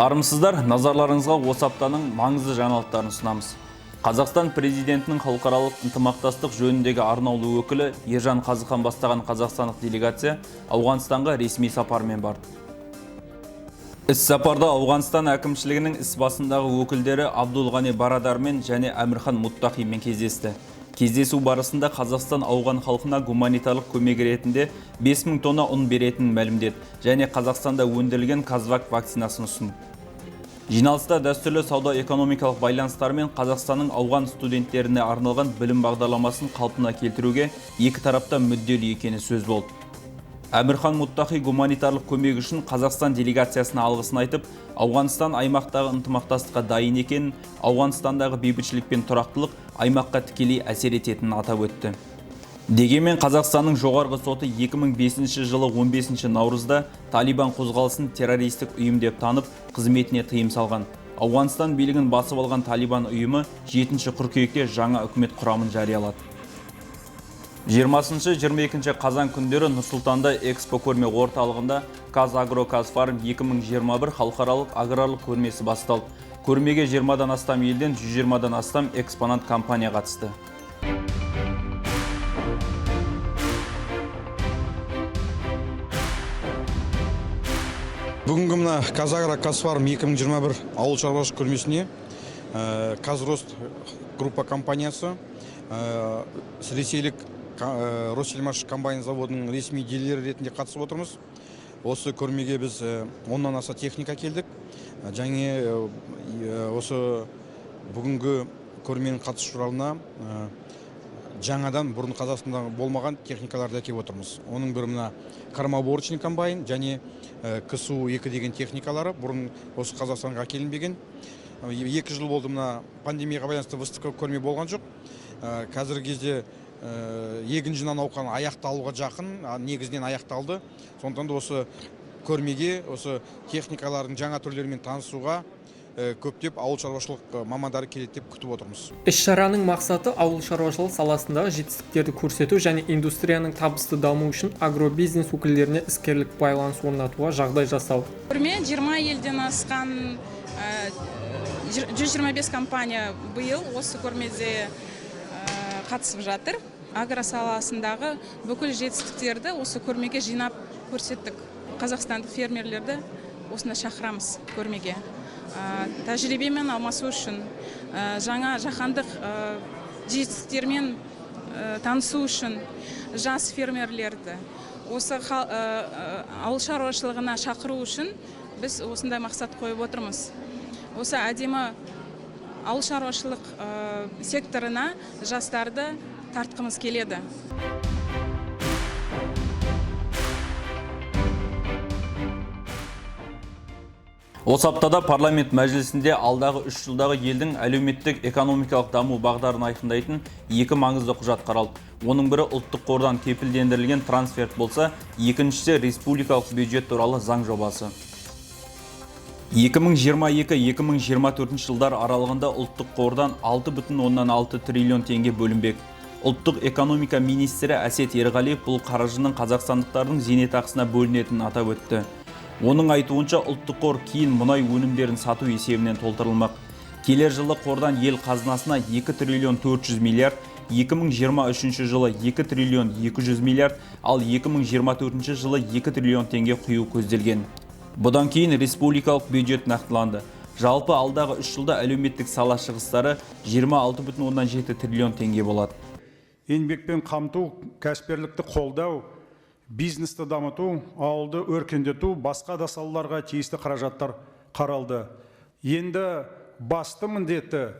Армысыздар, назарларыңызға осы аптаның маңызды жаңалықтарын ұсынамыз. Қазақстан президентінің халықаралық ынтымақтастық жөніндегі арнаулы өкілі Ержан Қазыхан бастаған қазақстандық делегация Ауғанстанға ресми сапармен барды. Іс сапарда Ауғанстан әкімшілігінің іс басындағы өкілдері Абдулғани Барадармен және Әмірхан Муттақимен кездесті. Кездесу барысында Қазақстан ауған халқына гуманитарлық көмек ретінде 5000 тонна ұн беретінін мәлімдеді және Қазақстанда өндірілген Казвак вакцинасын ұсынды. Жиналыста дәстүрлі сауда-экономикалық байланыстар мен Қазақстанның ауған студенттеріне арналған білім бағдарламасын қалпына келтіруге екі тарапта мүдделі екені сөз болды. Әмірхан Муттақи гуманитарлық көмек үшін Қазақстан делегациясына алғысын айтып, Ауғанстан аймақтағы ынтымақтастыққа дайын екенін, Ауғанстандағы бейбітшілік пен тұрақтылық аймаққа тікелей әсер ететінін атап өтті. Дегенмен Қазақстанның жоғарғы соты 2005 жылы 15 наурызда Талибан қозғалысын террористік ұйым деп танып, қызметіне тыйым салған. Ауғанстан билігін басып алған Талибан ұйымы 7 қыркүйекте жаңа үкімет құрамын жариялады. 20-22 қазан күндері Нұр-Сұлтанда Экспо көрме орталығында КазАгро КазФарм 2021 халықаралық аграрлық көрмесі басталды. Көрмеге 20-дан астам елден 120-дан астам экспонант компания қатысты. Бүгінгі мына КазАгро КазФарм 2021 ауыл шаруашылық көрмесіне Казрост группа компаниясы, ресейлік Ростсельмаш комбайн заводының ресми дилері ретінде қатысып отырмыз. Осы көрмеге біз 10-нан аса техника келдік. Және осы бүгінгі көрменің қатысушыларына жаңадан бұрын Қазақстанда болмаған техникаларды әкеліп отырмыз. Оның бірі мына кормоуборочный комбайн және КСУ 2 деген техникалары бұрын осы Қазақстанға әкелінбеген. 2 жыл болды мына пандемияға байланысты выставка көрме болған жоқ. Қазіргі кезде егін жинау науқаны аяқталуға жақын, негізінен аяқталды. Сондықтан да осы көрмеге, осы техникалардың жаңа түрлерімен танысуға көптеп ауыл шаруашылық мамандары келеді деп күтіп отырмыз. Іс-шараның мақсаты ауыл шаруашылық саласындағы жетістіктерді көрсету және индустрияның табысты дамуы үшін агробизнес өкілдеріне іскерлік байланыс орнатуға жағдай жасау. Көрме 20 елден асқан, 125 компания биыл осы көрмеде қатысып жатыр. Агро саласындағы бүкіл жетістіктерді осы көрмеге жинап көрсеттік. Қазақстандық фермерлерді осында шақырамыз көрмеге. Тәжірибемен алмасу үшін, жаңа жаһандық жетістіктермен танысу үшін жас фермерлерді осы ауыл шаруашылығына шақыру үшін біз осындай мақсат қойып отырмыз. Осы әдемі ауыл шаруашылық секторына жастарды тартқымыз келеді. Осы аптада парламент мәжілісінде алдағы 3 жылдағы елдің әлеуметтік экономикалық даму бағдарын айқындайтын екі маңызды құжат қаралды. Оның бірі ұлттық қордан кепілдендірілген трансферт болса, екіншісі республикалық бюджет туралы заң жобасы. 2022-2024 жылдар аралығында ұлттық қордан 6,6 триллион теңге бөлінбек. Ұлттық экономика министрі Әсет Ерғалиев бұл қаржының қазақстандықтардың зейнетақысына бөлінетінін атап өтті. Оның айтуынша, ұлттық қор кейін мұнай өнімдерін сату есебінен толтырылмақ. Келер жылы қордан ел қазынасына 2 триллион 400 миллиард, 2023 жылы 2 триллион 200 миллиард, ал 2024 жылы 2 триллион теңге құю көзделген. Бұдан кейін республикалық бюджет нақтыланды. Жалпы алдағы 3 жылда әлеуметтік сала шығыстары 26,7 триллион теңге болады. Еңбекпен қамту, кәсіпкерлікті қолдау, бизнесті дамыту, ауылды өркендету, басқа да салаларға тиісті қаражаттар қаралды. Енді басты міндеті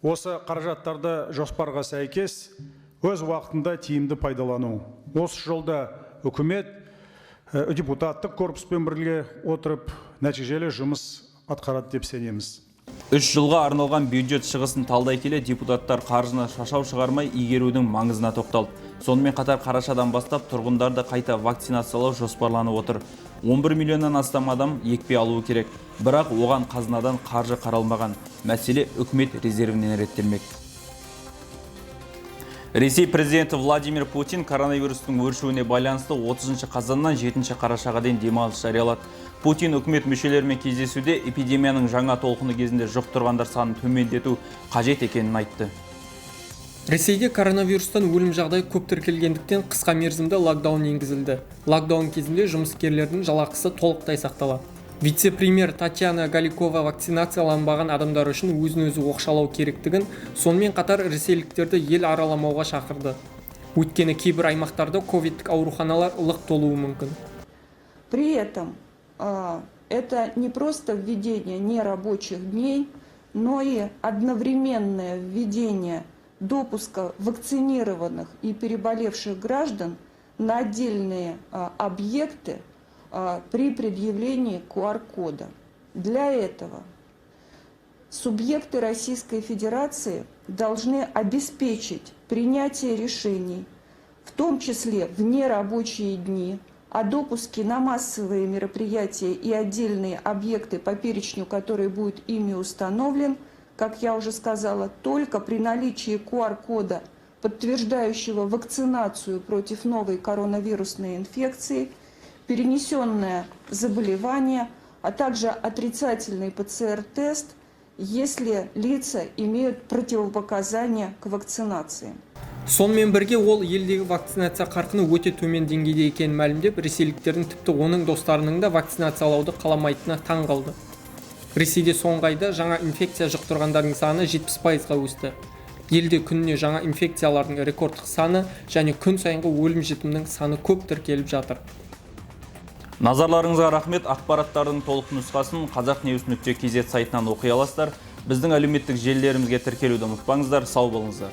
осы қаражаттарды жоспарға сәйкес өз уақытында тиімді пайдалану. Осы жолда үкімет депутаттық корпуспен бірге отырып нәтижелі жұмыс атқарады деп сенеміз. 3 жылға арналған бюджет шығысын талдай келе депутаттар қаржыны шашау шығармай игерудің маңызына тоқталды. Сонымен қатар қарашадан бастап тұрғындарды қайта вакцинациялау жоспарланып отыр. 11 миллионнан астам адам екпе алуы керек. Бірақ оған қазынадан қаржы қаралмаған. Мәселе үкімет резервінен реттелмек. Ресей президенті Владимир Путин коронавирустың өршуіне байланысты 30 қазаннан 7 қарашаға дейін демалыс жариялады. Путин үкімет мүшелерімен кездесуде эпидемияның жаңа толқыны кезінде жұқтырғандар санын төмендету қажет екенін айтты. Ресейде коронавирустан өлім жағдайы көп тіркелгендіктен, қысқа мерзімді локдаун енгізілді. Локдаун кезінде жұмыскерлердің жалақысы толықтай сақталады. Вице-премьер Татьяна Голикова вакцинацияланбаған адамдар үшін өзін өзі оқшаулау керектігін, сонымен қатар ресейліктерді ел араламауға шақырды. Өйткені кейбір аймақтарда ковидтік ауруханалар лық толуы мүмкін. При этом это не просто введение нерабочих дней, но и одновременное введение допуска вакцинированных и переболевших граждан на отдельные объекты при предъявлении QR-кода. Для этого субъекты Российской Федерации должны обеспечить принятие решений, в том числе в нерабочие дни, о допуске на массовые мероприятия и отдельные объекты по перечню, который будет ими установлен, как я уже сказала, только при наличии QR-кода, подтверждающего вакцинацию против новой коронавирусной инфекции, перенесенное заболевание, а также отрицательный ПЦР-тест, если лица имеют противопоказания к вакцинации. Сонымен бірге ол елдегі вакцинация қарқыны өте төмен деңгейде екенін мәлімдеп, ресейліктердің, тіпті оның достарының да вакцинациялауды қаламайтынына таң қалды. Ресейде соңғы айда жаңа инфекция жұқтырғандардың саны 70%-ға өсті. Елде күніне жаңа инфекциялардың рекордтық саны және күн сайынғы өлім жітімнің саны көп тіркеліп жатыр. Назарларыңызға рахмет. Ақпараттардың толық нұсқасын қазақnews.kz сайтынан оқи аласыздар. Біздің әлеуметтік желілерімізге тіркелуді ұмытпаңыздар. Сау болыңыздар.